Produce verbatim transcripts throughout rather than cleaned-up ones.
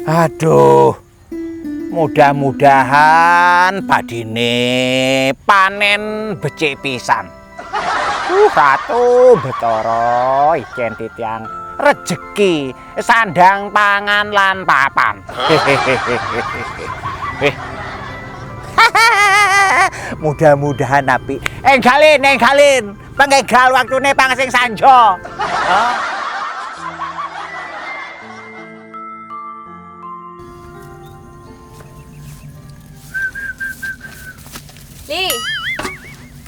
Aduh, mudah-mudahan padine panen becik pisan. Uh, Ratu Betara, ijen titiang rejeki, sandang pangan lan papan. Eh. Mudah-mudahan apik. Enggalin, enggalin. Pengenggal waktune pang sing sanjo. Hah? Li,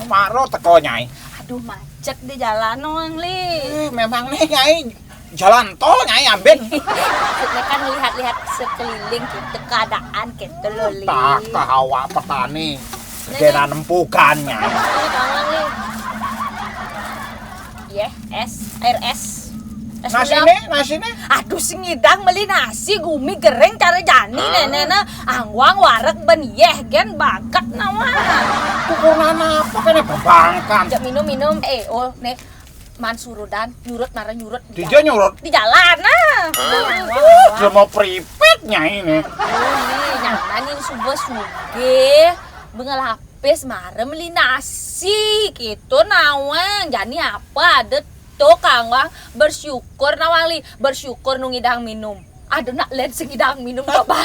Maro teko, Nyai. Aduh, macet di jalan, Wang Li. Eh, memang nih, Nyai, jalan tol, Nyai, amben. Maksudnya kan lihat-lihat sekeliling gitu, keadaan gitu loh, Li. Tak ke hawa petani. Nah, genan empukan, Nyai. Ini tolong, Li. Iya, es, air es. Es Nasi gula. Nih, nasi nih. Aduh, sing ngidang meli nasi, gumi gering cara jani, hah? Nenekna angwang wareg ben yeh gen baget nawa. Tukuran apa kene bebangkan? Cek minum, minum. Eh, oh, nih, man surudan, nyurut, nara nyurut. Di Dija jalan. Nyurut? Di jalan, nah. Hah? Angwang, angwang. Sudah mau pripit, Nyai, nih. Aduh, nih, nyanan yang subuh suge, bengelap pis mare meli nasi, gitu nawang. Jani apa ada to kangwang bersyukur nawang li, bersyukur nu ngidang minum. Ada nak len sing ngidang minum coba.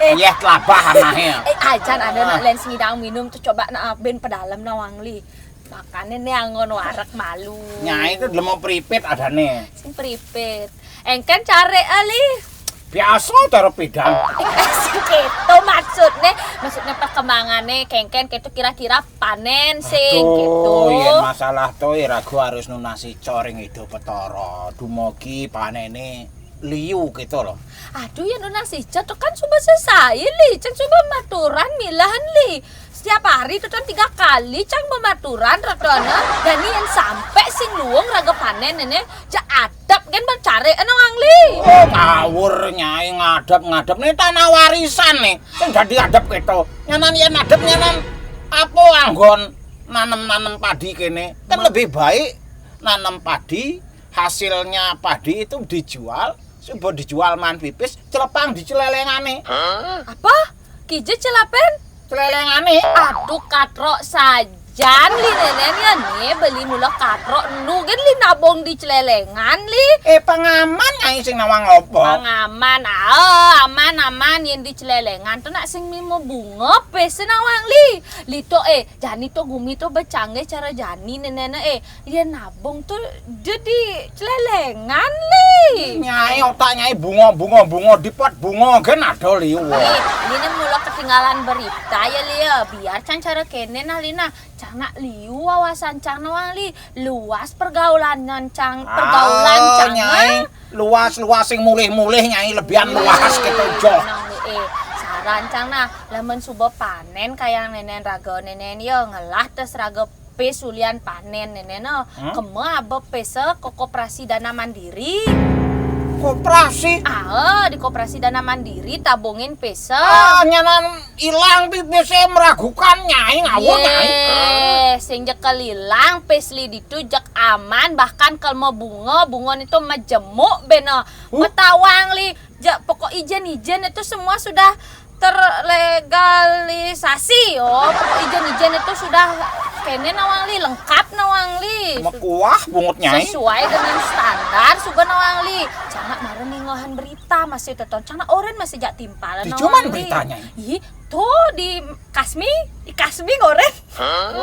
Eh, iya, telabah anahe. Eh, ajan ada nak len sing ngidang minum tuh coba nak ben pedalem nawang li. Makane nih anggon wareg malu. Nyai itu delemo pripit adane. Sing pripit. Engken care ali. Biasa cara pidan. Sing keto maksudnya, maksudnya perkembangannya kengken keto kira-kira panen sing keto. Aduh, yen masalah to ya ragu harus nunasi coring itu petoro. Dumogi panene liu gitu loh. Aduh, ya nunasi cetok kan coba selesai li, cen coba maturan milahan li. Setiap hari tuh kan tiga kali cang pematuran rotono. Dan yang sampai sing luwung raga panen ini, cak adep kan bercare enong angli. Oh, ngawur, Nyai, ngadep-ngadep nih tanah warisan nih. Sing dadi adep keto. Nyanan yen adep nyanan apa anggon nanem-nanem padi kene? Kan lebih baik nanem padi, hasilnya padi itu dijual, subuh dijual man pipis, celepang di celelengane. Apa? Kije celapen? Celelengane. Aduh, katrok sajan li nenen ya nih, beli mula katrok nu gen li nabung di celelengan li. Eh, pengaman, Nyai, sing nawang apa? Pengaman, ah, aman, aman, yang di celelengan tuh nak sing mimo bunga pesen nawang li. Lito, eh, jani tuh gumi tuh becangge cara jani nenena, eh, dia nabung tuh dia di celelengan li. Nyai, otak Nyai bunga, bunga, bunga, dipot bunga gen ada liu. Nih, ini mula ketinggalan berita ya li ya. Biar can cara kene nah lina. Cang nak liu wawasan cang nawang li. Luas pergaulan nan cang, pergaulan cang Nyai. Luas-luas sing mulih-mulih, Nyai, lebihan luas gitu, joh. Nang, eh, saran cang nah, lamun suba panen kayang nenen raga nenen ya ngelah tes raga pis ulian panen nenen, oh. Kema aba pesa ke koperasi dana mandiri. Koperasi? Ah, di koperasi dana mandiri tabungin pesa. Ah, nyanan ilang pipise meragukan, Nyai, ngawur, Nyai. Ye, sing jekel ilang pis li ditu jek aman, bahkan kalau mau bunga, bunga itu majemuk bena. Huh? Matawang li, jek pokok ijen-ijen itu semua sudah terlegalisasi, oh. Pokok ijen-ijen itu sudah kene nawang li, lengkap nawang li. Mekuah bungut, Nyai. Sesuai dengan standar suga nawang li. Cang nak mara ningohan berita masih teton. Cang nak oren masih jak timpal nawang li. Di cuman beritanya. Ih, tuh di Kasmi, di Kasmi ngoren.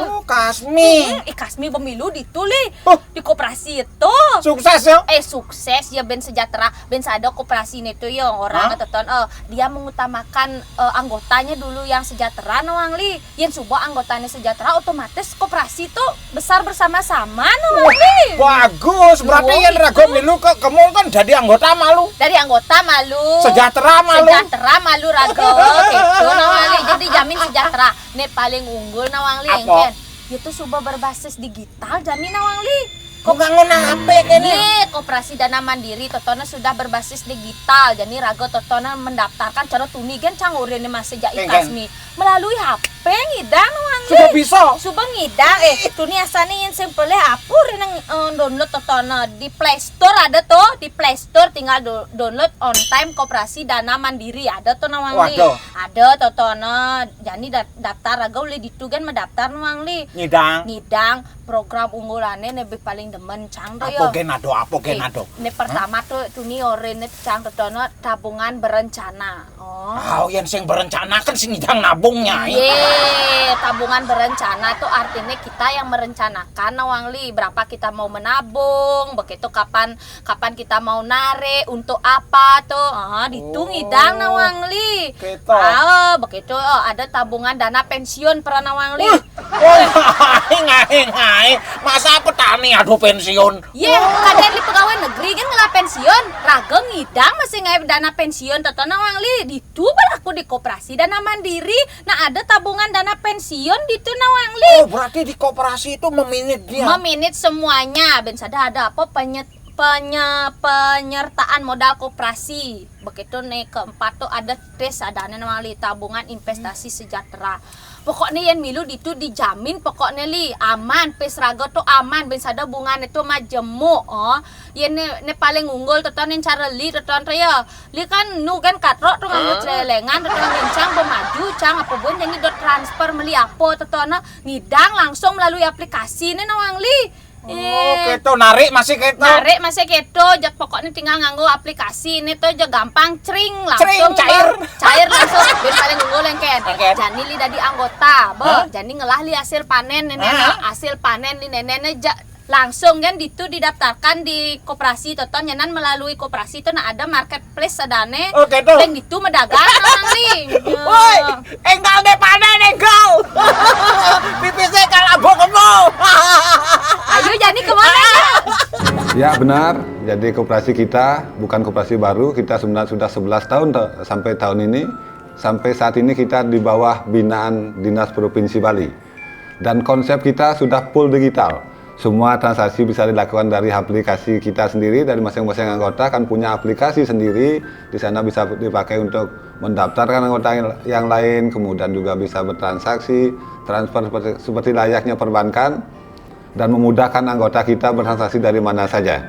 Oh, Kasmi. Hmm, i Kasmi pemilu ditu li. Oh. Di koperasi itu. Sukses ya? Eh, sukses ya, ben sejahtera, ben sada koperasi itu ya orang teton, eh, dia mengutamakan, eh, anggotanya dulu yang sejahtera nawang li. Yen suba anggotanya sejahtera, otomatis koperasi itu besar bersama-sama nawang li. Bagus, berarti yen raga milu ke kemul kan jadi anggota malu. Dari anggota malu. Sejahtera malu. Sejahtera malu raga. Gitu nawang li. Jadi jamin sejahtera. Nek paling unggul nawang li. Apa? Engken. Itu suba berbasis digital jani nawang li. Kok ngangon H P kene? Ye, koperasi dana mandiri totona sudah berbasis digital. Jani raga totona mendaftarkan cara tuni gen cang orene masih jak i Kasmi melalui H P. Pengidang, Wang Li. Sudah bisa. Suba ngidang, eh, tuni asane yen sing pelih apa rene, eh, download totono di Play Store ada to, di Play Store tinggal do- download On Time Koperasi Dana Mandiri ada to, Nawang Li. Waduh. Ada totono, jani da- daftar raga ulih ditu kan mendaftar, Nawang Li. Ngidang. Ngidang program unggulannya lebih paling demen cang to Apa yo. Gen ado, apa Gen ado? Ini pertama tuh tuni orene cang totono tabungan berencana. Oh. Ah, yen sing berencana kan sing ngidang nabung, Nyai. Ye, tabungan berencana tuh artinya kita yang merencanakan, Nawang Li, berapa kita mau menabung, begitu kapan kapan kita mau narik, untuk apa tuh. Ah, ditu Oh. Ngidang, Nawang Li. Kita. Ah, begitu, oh, ada tabungan dana pensiun pernah, Nawang Li. Wah, ngae, ngae, ngae. Masa petani ado pensiun? Ye, kadang di pegawai negeri kan ngelah pensiun. Raga ngidang masih ngae dana pensiun, totono, Nawang Li. Ditu berlaku di koperasi dana mandiri. Nah, ada tabungan dana pensiun ditu, Nawang Li. Oh, berarti di koperasi itu meminit dia. Meminit semuanya. Ben sada ada apa penye- penye- penyertaan modal koperasi. Begitu nih keempat tuh ada tes adanya, Nawang Li, tabungan investasi sejahtera. Pokoknya yen milu ditu dijamin, pokoknya Li aman, pis raga tuh aman, ben sada bungane tuh majemuk. Oh, yen ne, ne paling unggul totono yen cara Li totono to ya. Li kan nu kan katrok tuh nganggo celelengan, totono yen cang bemaju, cang apa bun jani dot transfer meli apa totono, ngidang langsung melalui aplikasi ne, Nawang Li. Oh, keto narik masih keto. Narik masih keto, jak pokoknya tinggal nganggo aplikasi ini tuh jak gampang, cring, langsung Cring, cair. Cair langsung. Ben paling unggul yang ken. Oke. Jani Li dadi anggota, be. Hah? Jani ngelah Li hasil panen ini, Hah? hasil panen Li nene ja- langsung kan ditu didaftarkan di koperasi totono, nyenan melalui koperasi itu nah ada marketplace adane. Oh, keto. Yang ditu medagang, Nawang Li. Woi, enggal deh panen enggal. Pipisnya kalah bokemu. Ayo, jani kemana ya? Ya, benar. Jadi, koperasi kita bukan koperasi baru. Kita sebenarnya sudah sebelas tahun ta- sampai tahun ini. Sampai saat ini kita di bawah binaan Dinas Provinsi Bali. Dan konsep kita sudah full digital. Semua transaksi bisa dilakukan dari aplikasi kita sendiri, dari masing-masing anggota kan punya aplikasi sendiri. Di sana bisa dipakai untuk mendaftarkan anggota yang lain, kemudian juga bisa bertransaksi, transfer seperti, seperti layaknya perbankan, dan memudahkan anggota kita bertransaksi dari mana saja.